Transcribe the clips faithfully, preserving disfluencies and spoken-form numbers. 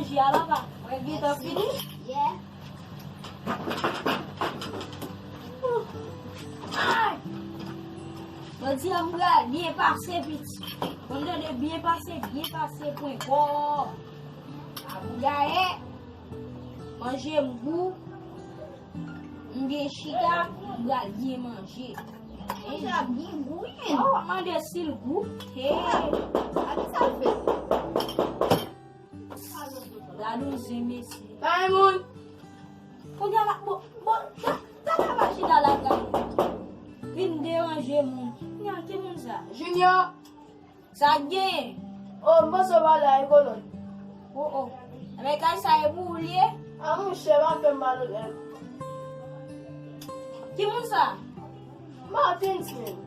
Jodi a papa, mwen gentan fini. Yeah. Ay! Jodi a m pral byen pase, piti. Mwen tande byen pase, byen pase, pwen kò. Abougaye, manje m gou. M byen chita, m pral byen manje. Manje a byen gou, wi. Oh, w ap mande si l gou. Hey. A ki sa l fè? Gad yon zen, mesye. Bay moun. Kounye a la, bon, bon, ta, ta ka pa chita lakay ou. Vin deranje moun. Kounye a, ki moun sa? Junior. Sa k genyen? Oh, m panse w pale a kolòn. Oh, oh. Ebyen, kay sa e pou ou l ye? A monchè, pa fè m mal, eh. Ki moun sa? Martins menm.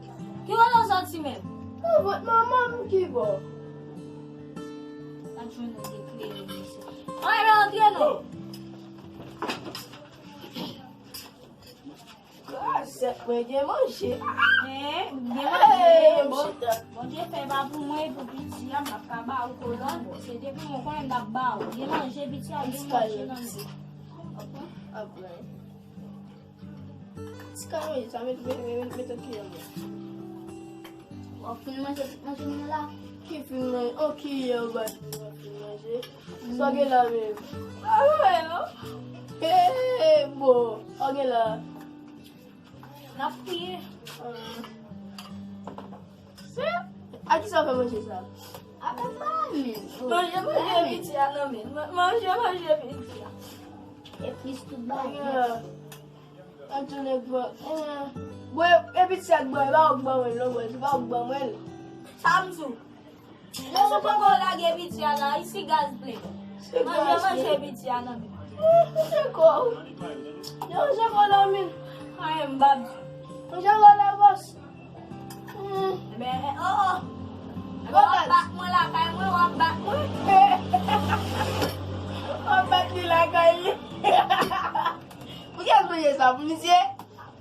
Ki kote w soti menm? Nan vant manman m ki bò. Pa t jwenn ou deklere, mesye. Mwen, antre non. Krazèt, mwen gen manje. Hein? Gen manje, bon. Bondye fè pa pou mwen, pou piti a, m ap ka ba ou kolòn. Se depi mwen konnen m t ap ba ou. Gen manje, piti a, gen manje nan men. Apre. Ti kare, sa met, met, met, met an kiyè mwen. W ap fin manje tout manje mwen la? Ki fin manje? An kiyè w bay mwen, w ap fin manje. Sa w gen la menm? Pa mwen non. Hey, bon, sa w gen la? N ap priye. Ah. Se, a ki sa w fè manje sa? Avèk mami. Manje, manje piti a nan men. Ma-, manje, manje piti a. E plis tout bagay. Antoine, bon, eh, bon, e piti a k ban, e pa ou k ban mwen, non, bon, se pa ou k ban mwen. Sa m di w. Yo sou poko lage piti a la, isi gaz plen. Manje, manje piti a nan men. Eh, manje kò. Yo, manje kò la, men. Ay, m bab. Manje kò la, bòs. Hmm. Ebyen, eh, oh, oh. Ebyen, w ap bat mwen lakay mwen, w ap bat mwen. W ap bat li lakay li. Pou kiyès manje sa? Pou misye?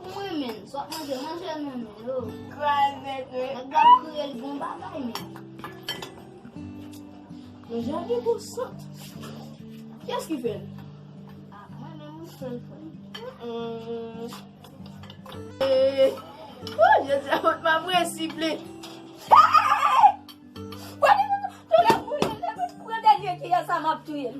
Pou mwen menm, sa w ap manje, manje nan men yo. Krazèt, wi. Nèg la kriye l bon bagay, men. Manje a gen gou sant. Kiyès ki fè l? Ah, mwen menm, mwen fè l, frè. Mm. Eh, oh, jodi a, mwen pa prensip li. Hey! Wè, nou, nou, nou, lè mwen, lè mwen pran dènye kiyè sa, m ap touye l.